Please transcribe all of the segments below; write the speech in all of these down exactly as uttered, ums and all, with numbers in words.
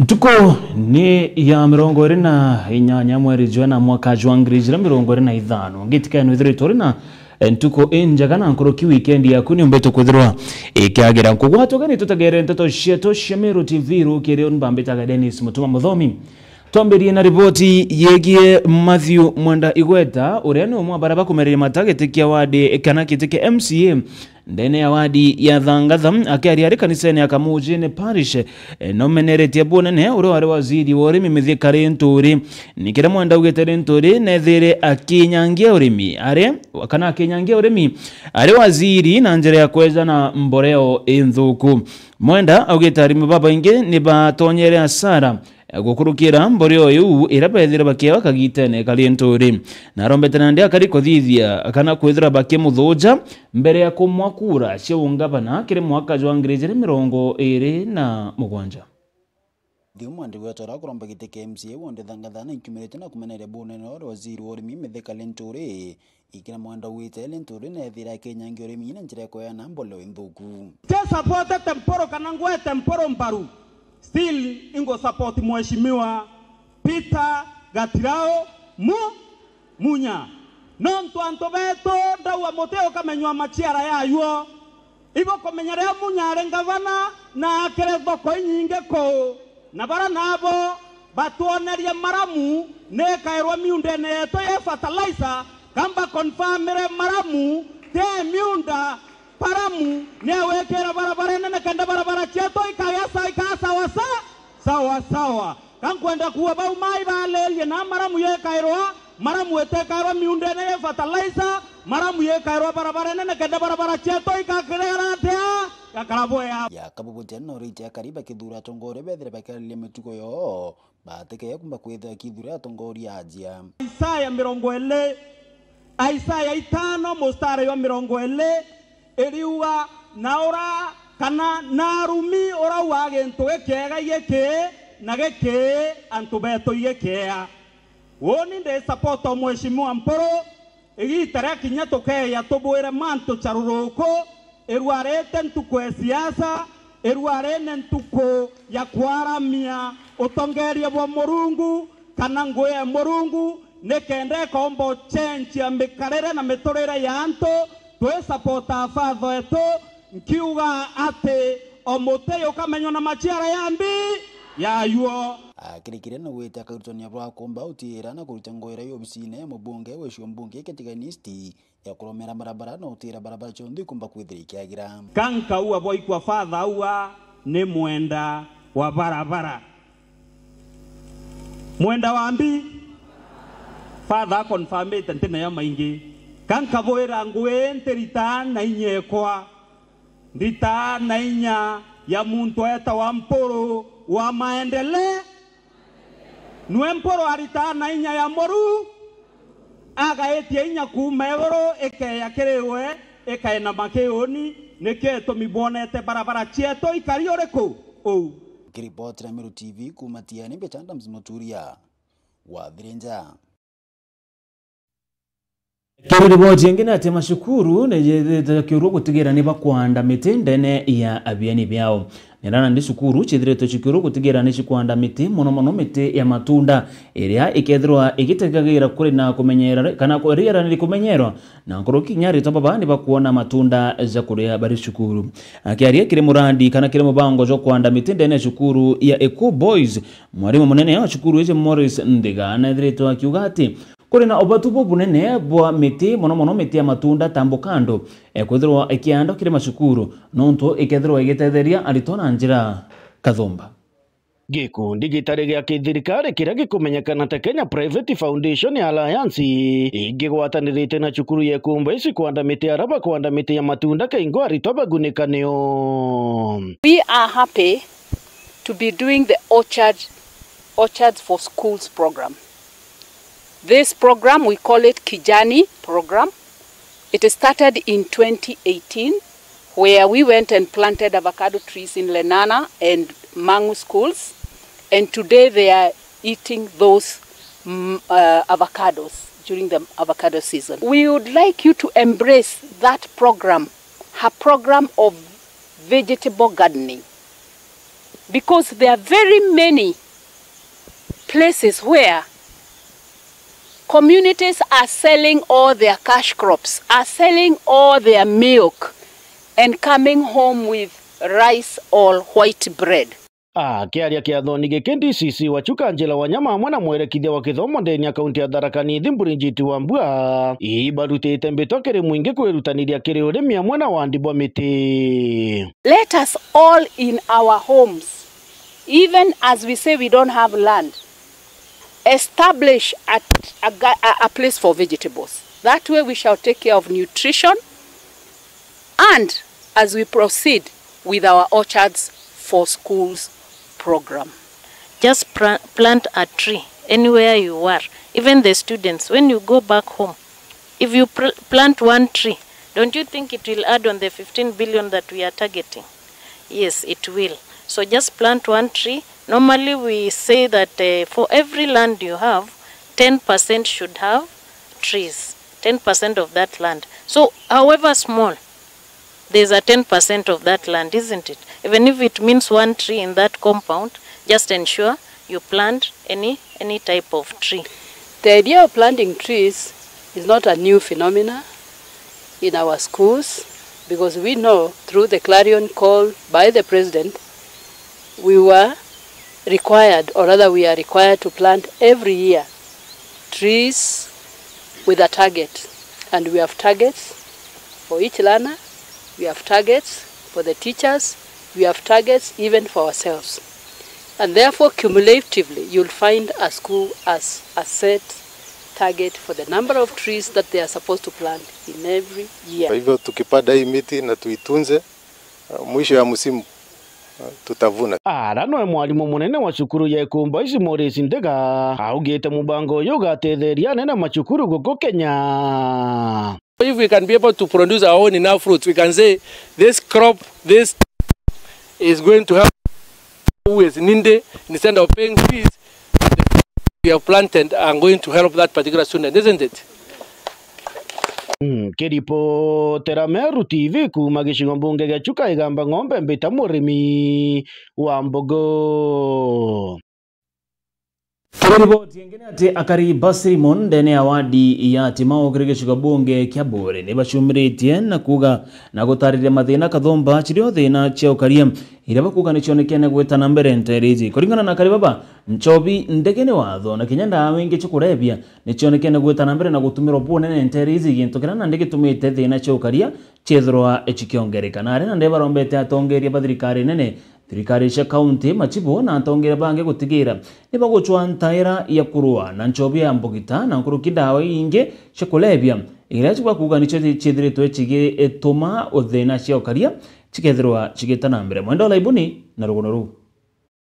Ntuku ni ya mirongo iri na inyanya mweri jwa ina mwaka jwa ngiri ijiri mirongo iri na ithano. Ngitikene withiritwe uri na, eh, ntuku injega na nkuruki weekend yaku ni umbite kwithirwa ikiagira. Nkugwatwa gani tutegere nteto cietu cia Meru T V rukiri, uni bambitaga Dennis Mutuma Muthomi. Twambirie na riboti yegie Matthew Mwenda Igweta, uria ni umwe wa baria bakumereria mata giti kia wadi kana giti kia M C A ndene ya wadi ya Thangatha, akiaria ari kanisene ya Kamujini Parish, eh, nomeneretie bunene uria wari waziri wa urimi Mithika Linturi. Ni kiria Mwenda augite Linturi nethire akinyangia urimi ari, kana akinyangia urimi ari waziri na njira ya kwejana mboreo inthuku. Mwenda augite arimi babaingi ni batonyere asara gukurukira mboreo iu iria bethire bakiewa kagitene ka Linturi. Na arombete nandi akari kuthithia kana kwithira bakimuthuja mbere ya kumwa kura cia ungavana kiri mwaka jwa ngiri ijiri mirongo iri na mugwanja. Thiu Mwenda Igweta uria akuromba giti kia M C A wonde Thangatha na inkiumirite na kumeneria bunene uria waziri wa urimi Mithika Linturi. Ikira Mwenda augite Linturi nethire akinyangia urimi na njira ya kweana mboleo inthuku. Ti supportete Mpuru kana ngwete Mpuru mbaru, still ingu support Mheshimiwa Peter Gatirau Mu-, Munya. Nontu antu betu ndauga muti ukamenywa maciara yayo. Ibukumenya riria Munya ari ngavana na akire thoko inyingi kuu, na bara nabo batwonerie maramu ni ikairwa miundene yetu ya fertilizer, kamba confirmire maramu ti miunda, maramu ni awikira barabara nene kenda barabara cietu ikagia sa-, ikaa sawa sa-, sawa sawa. Ka nkwenda kuuga bau mai balerie na maramu yekairwa, maramu itekairwa miundene ya fertilizer, maramu yekairwa barabara nene kenda barabara cietu ikakirera atia? Gakara bwea. Ya kabubutia no ritia kariba kithura atongoria bethire bakariria mitugo yoo, batike kumba kwithira kithura atongoria ajia. Isaya mirongo iri, Isaya itano mustari wa mirongo iri iriuga, na ura kana na arumi urauga gintu gikiega igiki na giki antu betu igikiea. Uuni ndi support o Mheshimiwa Mpuru, igita ria kinya tukeya tubwire mantu caruruku, irwarite ntuku ya siasa, irwarine ntuku ya kwaramia utongeria bwa Murungu kana ngui ya Murungu, nikenda ikomba ucenjia mikarire na miturire ya antu, twi support a father wetu, nkiuga ati o muti ukamenywa na maciara ya mbi yayo. Akirikire na gwita akarutania bwa kumba utiira na kuruta ngugi iria obisine ya mubunge wa gicigo mbunge kia Tigania East ya kuromera barabara na utiira barabara cionthe ikumba kwithira ikiagira. Ka nkaua bwaikua father aua ni Mwenda wa barabara. Mwenda wa mbi, father akonfamite ntineyo maingi. Ka nkabwira ngugi ntirita na inya ekwa. Ndita na inya ya muntu etawa Mpuru wa maendeleo. Nwe Mpuru arita na inya ya muru, agaitia inya kuuma iguru ikeya kiri we, ikainama kiuni. Nikio itumi bwonete barabara cietu ikari uriku uu? Nkiripotera Meru T V kuuma Tiani, mbita Adams Muturia wa Thirinja. Kiri riboti ingi ni ati macukuru ni jithite kiurua gutigira ni bakwanda miti ndene ya abiani biao. Nira nandi cukuru cithiritwe cikiurua gutigira ni cikwanda miti, mono mono miti ya matunda, iria ikethirwa igitegagira kuri na kumenyera, kana ku-, riera ni rikumenyerwa, na nkuruki kinya aritwa baba ni bakwona matunda ja kuria bari cukuru. Akiaria kiri murandi kana kiri mubango jwa kwanda miti ndene ya cukuru ya Eku Boys, mwarimu munene wa cukuru iji Morris Nthiga nethiritwe akiuga ati, kuri na ubatu bubunene bwa miti, mono mono miti ya matunda ta mbukando, eh, kwithirwa ikiandwa kiri macukuru, nontu ikethirwa igitetheria aritwa na njira kathumba. Gikundi gitari gia kithirikari kiria gikumenyekana ta Kenya Private Foundation Alliance igigwatanirite na cukuru ya Eku Boys kwanda miti, aria bakwanda miti ya matunda kaingo aritwa bagunika nio. We are happy to be doing the orchard, Orchards for Schools program. This program, we call it Kijani program. It started in twenty eighteen, where we went and planted avocado trees in Lenana and Mang'u schools, and today they are eating those, mm, uh, avocados during the avocado season. We would like you to embrace that program, her program of vegetable gardening. Because there are very many places where communities are selling all their cash crops, are selling all their milk, and coming home with rice or white bread. Akiaria kiathoni giki, D C C wa Chuka Angela Wanyama amwe na mwerekithia wa kithomo ndene ya kaunti ya Tharaka Nithi, Bridget Wambua, ibarutite mbitwa kiri mwingi kwirutaniria kiri urimi amwe na wandi bwa miti. Let us all in our homes, even as we say we don't have land, establish a, a, ga- a, a place for vegetables. That way we shall take care of nutrition and as we proceed with our Orchards for Schools program. Just pra- plant a tree anywhere you are. Even the students, when you go back home, if you pl- plant one tree, don't you think it will add on the fifteen billion that we are targeting? Yes, it will. So just plant one tree. Normally, we say that uh, for every land you have, ten percent should have trees. Ten percent of that land. So, however small, there's a ten percent of that land, isn't it? Even if it means one tree in that compound, just ensure you plant any any type of tree. The idea of planting trees is not a new phenomena in our schools, because we know through the clarion call by the president, we were required, or rather we are required to plant every year trees with a target, and we have targets for each learner, we have targets for the teachers, we have targets even for ourselves. And therefore, cumulatively, you'll find a school has a set target for the number of trees that they are supposed to plant in every year. Kwa hivyo, tukipanda hii miti na tuitunze, uh, mwisho ya msimu, uh, tutavuna. Ara noe mwarimu munene wa cukuru ya Ikumba ici, Maurice Ndega, augite mubango uyu ugatetheria anene macukuru guku Kenya. If we can be able to produce our own enough fruits, we can say this crop, this is going to help who is needy, instead of paying fees, we have planted are going to help that particular student, isn't it? Mm, kiripotera Meru T V kuuma gicigo mbunge gia Chuka Igamba Ng'ombe, mbita murimi wa mbogo. Kiri riboti ingi ni ati akari ba Sirimon ndene ya wadi ya Timau kiri gicigo bunge kia Buuri ni bacumiritie na kuuga na gutariria mathina kathumba cirio thina cia ukaria iria bakuuga ni cionekene gwita na mbere nteere iji. Kuringana na akari baba, nchobi, ndege ni watho na kinya ndawa ingi cia kurebia ni cionekene gwita na mbere na gutumirwa bunene nteere iji, gintu kiria nandi gitumite thina cia ukaria ciethirwa cikiongereka. Na aria nandi barombete atongeria ba thirikari nene, thirikari cia kaunti, machibu na atongeria bangi gutigira ni bagucwa ntaira ya kurua na nchobi ya mbugita na nkuruki ndawa ingi cia kurebia, iria bakuuga nicio ciithiritwe cigituma uthina cia ukaria cikethirwa cigita na mbere. Mwenda Olaibuni na rugono ruu.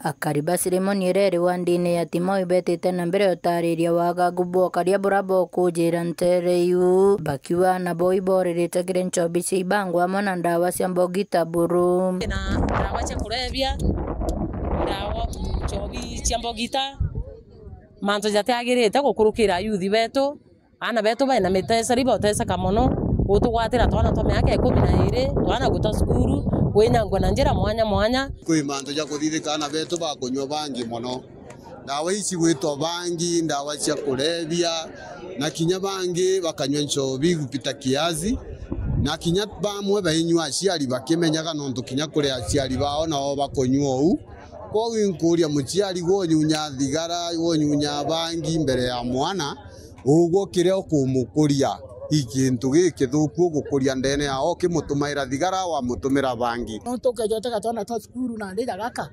Akari ba Sirimoni iria iri wandine ya Timau ibetite na mbere utariria wagagu bwa ukaria buria bukujira nteere iu, bakiuga nabo iboririte kiri nchobi cia ibango amwe na ndawa cia mbogita buru. Na ndawa cia kurebia, ndawa, nchobi cia mbogita, mantu jatiagirite gukurukira ayuthi betu. Aana betu baina miteseri, boteseka mono, gutugwatira twana twa miaka ikumi na iiri, twana guta cukuru, kwinyangua na njira mwanya mwanya. Kwi mantu ja kuthithika, aana betu bakunyua bangi mono. Ndawa ici gwitwa bangi, ndawa cia kurebia, na kinya bangi bakanyua nchobi kupita kiasi, na kinya bamwe bainyua aciari bakimenyaga, nontu kinya kuri aciari bao nao bakunyua uu. Kwogu inkuria muciari, gwe unyunya thigara, gwe unyunya bangi mbere ya mwana, ugwe kiria ukumukuria i kintu gikithuku ugukuria ndene yao, ukimutumaira thigara, wamutumira bangi. Nontu ukeja utega twana twa cukuru nandi ja gaka,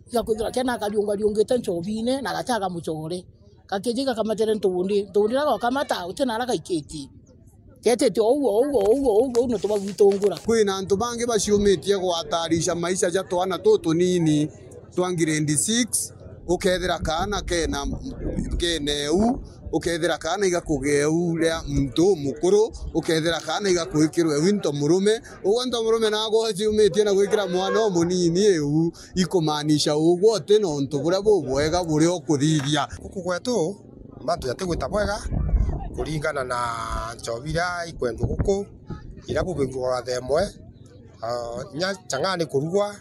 igakwithirwa kena kariungariungite nchobine na gachaga muchore. Gakiji gakamatere ntundi, ntundi ira gakamata, uti nara gaikitie. Getete ou, ou, ou, ou, ou, nontu bwa gwitungura. Kwina antu bangi baciumitie gwatarisha maisha ja twana tutunini twa grade six, ukethira kaana kena, kena eu, ukethira kaana igakugea eu ria muntu umukuru, ukethira kaana igakugikirwa eu into murume. Ugwe into murume nagwe uciumitie na gwikira mwana umunini eu. Ikumaanisha ugwe uti na untu buria bubwega buria ukuthithia. Guku gwetu, mantu jatigwita bwega kuringana na nchobi iria ikwendwa guku, iria bubingwa watha imwe. Ah, inya chang'aa ni kurugwa,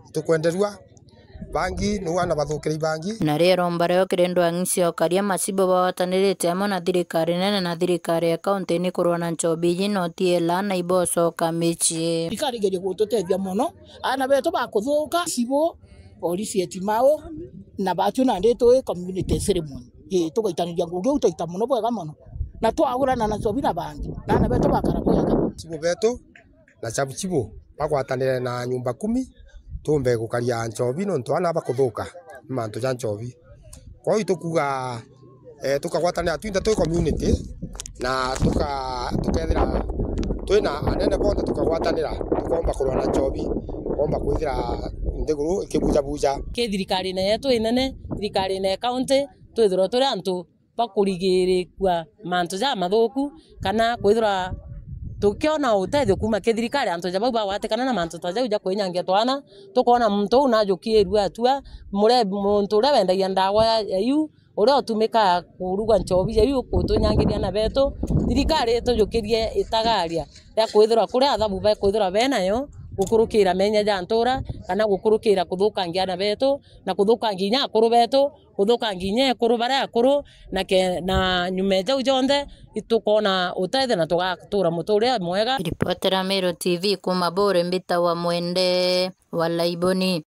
itukwenderua. Bangi, niu ana bathukire ibangi. Na rio iromba rio kiri ndwang'i cia ukaria, macibu bagwatanirite amwe na thirikari nene na thirikari ya kaunti ni kurwa na nchobi iji, no ti ela na ibocoka micii. Thirikari igerie gututethia mono, ana betu bakuthuka, cibu, polisi etimau, na batu nandi twi community ceremony. Ii, tugaitaniria ngugi u twaita mono bwega mono. Na twagurana na nchobi na bangi, na ana betu bakara bwega. Cibu betu, na chabuchibu bagwatanire na nyumba kumi, tumbe gukaria nchobi, nontu ana bakuthuka ni mantu ja nchobi. Kwou itukuga, eh, tukagwatanira twinthe twi community, na tuka-, tukethira twina anene bonthe, tukagwatanira, tukomba kurwa na nchobi, tukomba kwithira nthiguru ikibujabuja. Ki thirikarine yetu inene, thirikarine ya county, twithirwe turi antu bakurigirikua mantu jamathuku, kana kwithirwa tukiona utethio kuuma ki thirikari, antu ja bau bagwatikana na mantu ta jau ja kwinyangia twana, tukoona muntu uu najukirue atua, mure-, muntu uria wendagia ndawa ya, ya iu, uria utumikaa kuruga nchobi ya iu, kutunyangiria ana betu, thirikari itujukirie itagaria ria kwithirwa kuria athabu bekwithirwa benayo, gukurukira menya ja ntura, kana gukurukira kuthukangia ana betu, na kuthukangia inya akuru betu, kuthukangia inya ekuru baria akuru, na ke-, na nyuma ya jau jonthe, itukoona utethio na tugatura muturire mwega. Ripotera Meru T V kuuma Buuri, mbitawa Mwende wa Laiboni.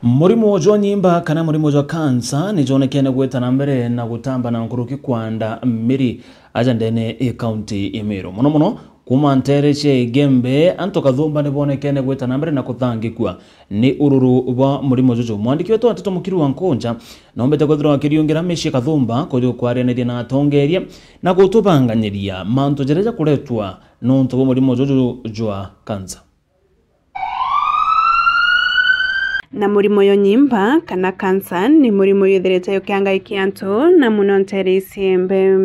Murimo jwa nyimba kana murimo jwa kansa ni jonekene gwita na mbere na gutamba na nkuruki kwanda miri aja ndene i kaunti ya Meru. Mono mono, kuuma nteere cia Igembe, antu Kathumba ni bonekene gwita na mbere na kuthangikua ni ururu bwa murimo juju. Mwandiki wetu wa nteto Mukiru wa Nkunja noombite kwithirwa akiriungira micii Kathumba kuju kwarianiria na atongeria na gutubanganiria mantu jaria jakuretwa nontu bwa murimo juju jwa kansa. Na murimo yo nyimba kana kansa ni murimo yithirite yukiangaikia antu na muno nteere iciembe.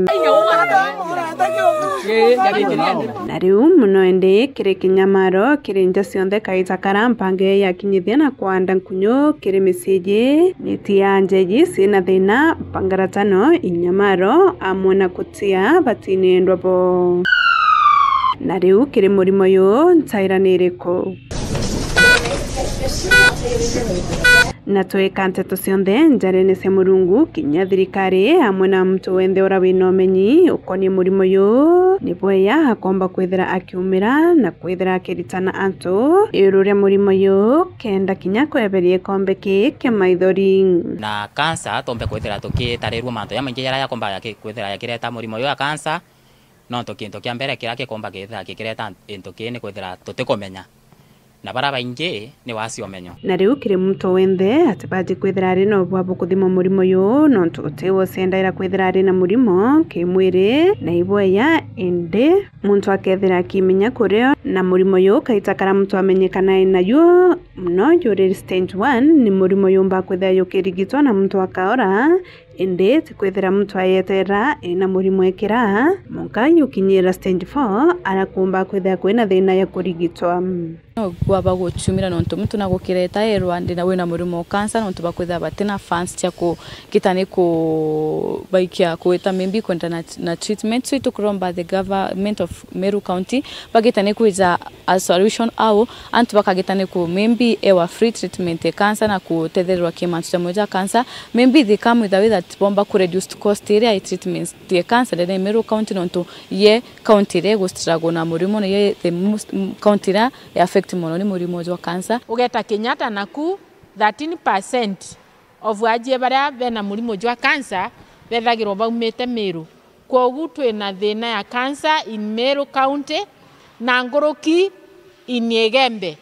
Na riu muno indi kiri kinyamaro kiri nja cionthe kaita kara mpango iyo yakinyithia na kwanda nkunyu kiri miciji, miti ya njeji cina thina, mpangaratano, inyamaro amwe na kutia batini endwa bo. Na riu kiri murimo uyu ntaira ni iriku? Na twika nteto cionthe njarene cia Murungu, kinya thirikari amwe na muntu wenthe uria wina umenyi ukonie murimo uyu, ni bweya akomba kwithira akiumira na kwithira akiritana antu iguru ria murimo uyu, kenda kinya kweberia ikombe kii kia maithori. Na kansa, tombe kwithira tukitarirua mantu jamaingi jaria jakomba yaki-, kwithira jakireta murimo uyu wa kansa. Nontu kintu kia mbere kiria kikomba kithira gikireta into kii ni kwithira tutikumenya, na baria baingi ni wasi umenyo. Na riu kiri muntu wenthe atibati kwithira ari na ubwa bwa kuthima murimo uyu, nontu uti uciendaira kwithira ari na murimo kimwiri na ibweya, indi muntu akethira akimenya kurio na murimo uyu kaita karia muntu amenyekana ena yu mono juri stage one, ni murimo yumba kwithira yukirigitwa na muntu akaora. Indi ti kwithira muntu ayeterera ena murimo ekira, mwanka yukinyira stage four, arakumba kwithira kwina thina ya kurigitwa. No kwaba guchumira nontu muntu na gukireta erwa ndina wina murimo wa cancer, nontu bakwithira batina funds cia kugita ni kubaikia kuwita maybe kwenda na, na treatment. So itukuromba the government of Meru County bagita ni kwija a solution au antu bakagita ni ku maybe ewa free treatment ya cancer na kutethererwa ki mantu jamwe ja cancer. Maybe they come with a way that bomba ku reduce cost iria i treatments ya cancer ndene ya Meru County, nontu ye county iria igu struggle na murimo, na ye the most, m-, county iria i affect mono ni murimo jwa cancer. Ugeta Kenyatta naku, thirteen percent of ajie baria bena murimo jwa cancer bethagirwa baumite Meru. Kwogu twina thina ya cancer in Meru County na nkuruki in Igembe.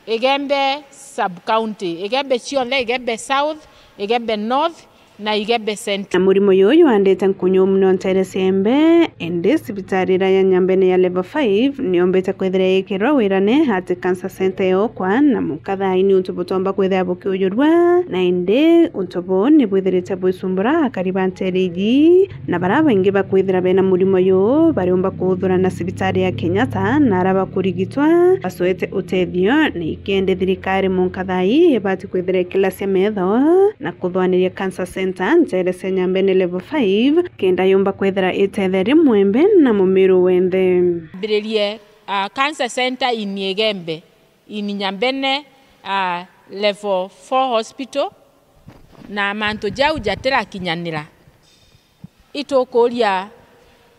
Igembe sub county, Igembe cionthe, Igembe South, Igembe North na Igembe Central. Na murimo uyu wandite nkunyu mono ntere cia Igembe, indi cibitari iria ya Nyambene ya level five niombite kwithira ikirwa wirane ati cancer center yokwa na mukathaini untu butomba kwithira bukiujurua, na indi untu buu ni bwithirite bwisumbura akari ba ntere iji. Na baria baingi bakwithira bena murimo uyu bariumba kuuthurana cibitari ya Kenyatta na aria bakurigitwa bacwete utethio, na ikendi thirikari mwanka thaa ii ibati kwithira ikilacia metho na kuthwaniria cancer center ntere cia Nyambene level five, kenda yumba kwithira itetheria mwembe na mumiru wenthe. Ambiririe, ah, cancer center in Igembe, in Nyambene, a level four hospital, na mantu jau jatirakinyanira. Itukuria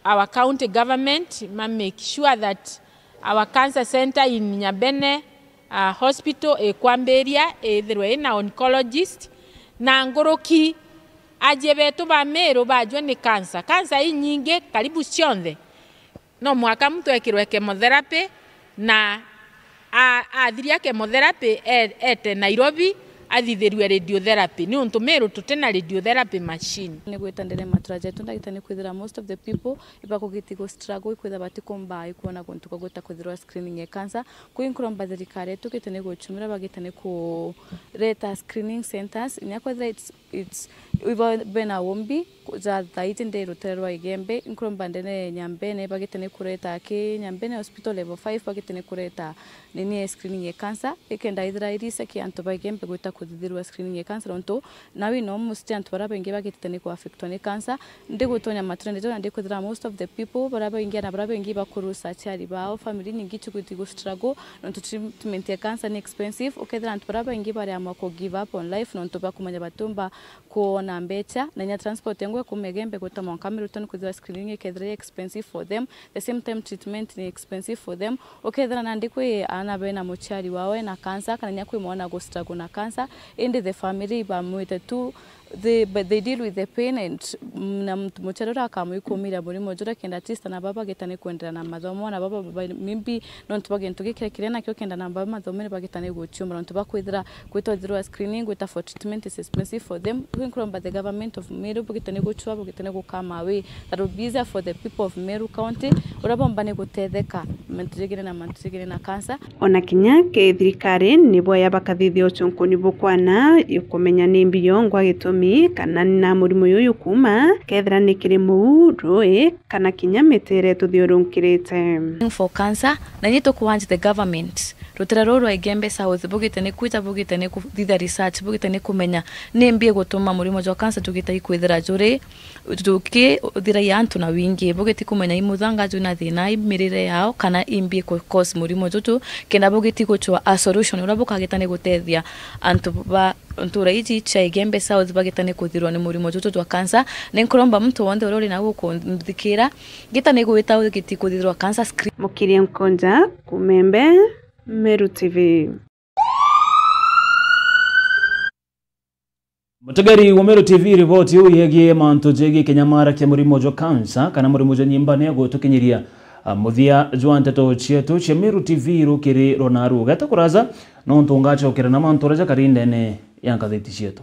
our county government ma make sure that our cancer center in Nyambene, uh, hospital ikwambiria ithirwe ina oncologist, na nguruki ajie betu ba Meru bajwe ni cancer. Cancer inyingi, karibu cionthe, no mwaka muntu ekirwe chemotherapy, na a-, athiria chemotherapy, e-, ete Nairobi athithirue radiotherapy, niuntu Meru tutina radiotherapy machine. Ni gwita ndene matura jetu, ndagita ni kwithira most of the people ibakugiti gu struggle, ikwithira batikumba ikwona guntu kwa gwita kwithirwa screening ya cancer. Kwi nkuromba thirikari yetu gite ni guchumira bagite ni kureta screening centers, inya kwithira it's, it's, iba bena wombi ja thaiji ndi rutere rwa Igembe, nkuromba ndene Nyambene bagite ni kureta ki Nyambene Hospital level five, bagite ni kureta nini ya screening ya cancer, ikenda ithira irisa ki antu ba Igembe gwita kuthithirwa screening ya cancer, nontu nawe no musti antu baria baingi bagitite ni ku affectwa ni cancer. Ndi gutonya maturene jona ndi kwithira most of the people baria baingi na baria baingi bakurusa aciari bao, family nyingi chigwiti gu struggle, nontu treatment ya cancer ni expensive. Ukethira antu baria baingi bariamwa ku give up on life, nontu bakumenya batumba kuona mbecha, na inya transport yangu ya kuma Igembe gwita mwanka Miruton kwithirwa screening ikethira i expensive for them, the same time treatment ni expensive for them. Ukethira nandi kwi ana bena muciari wao ena cancer, kana inya kwi mwana gu struggle na cancer, indi the family ibamwite tu, they, but they deal with the pain and, mm, na muntu muciari uria akamwikumira murimo juria kenda at least ana baba bagita ni kuendelea na mathomo, na baba ba-, maybe nontu bwa gintu giki kiria nakio kenda na baba mathomere bagita ni guchiumba, nontu bakwithira gwita through a screening, gwita for treatment is expensive for them. Kwi nkuromba the government of Meru bugite ni guchwa, bugite ni gukama away that will be easier for the people of Meru County, uria bomba ni gutetheka mantu jegene na mantu jegene na cancer. Ona kinya ke thirikari ni bwaya bakathithia uchunkuni bukwana kumenya ni mbio ngwa gitumi kana na murimo yuyu kuma, kethira ni kiri muu, rui, kana kinya miti iria ituthiurunkirite. For cancer, na ni tukuwanji the government, rutere ruru rwa Igembe South, bugite ni kwija, bugite ni kuthithia research, bugite ni kumenya ni mbi igutuma murimo jwa cancer jugita ikwithira juri, jukithiragia antu na wingi, bugiti kumenya i muthanga jwina thina i mirire yao, kana i mbi iku cause murimo juju, kenda bugiti guchwa a solution uria bukagita ni gutethia antu ba ntura iji cia Igembe South bagita ni kuthirwa ni murimo juju jwa cancer. Ni nkuromba muntu wonthe uria uri na gukunthikira, gita ni gwita ugiti kuthirwa cancer screen. Mukiria Nkonja, Kumembe, Meru T V. Mutegeri wa Meru T V, riboti iu yegie mantu jegie kinyamara kia murimo jwa cancer kana murimo jwa nyimba ni agutukinyiria, a, muthia jwa nteto cietu cia Meru T V rukiri rwa naru. Geta kuraja, nontu ngacokera na mantu aria jakari ndene ya ngatheti cietu.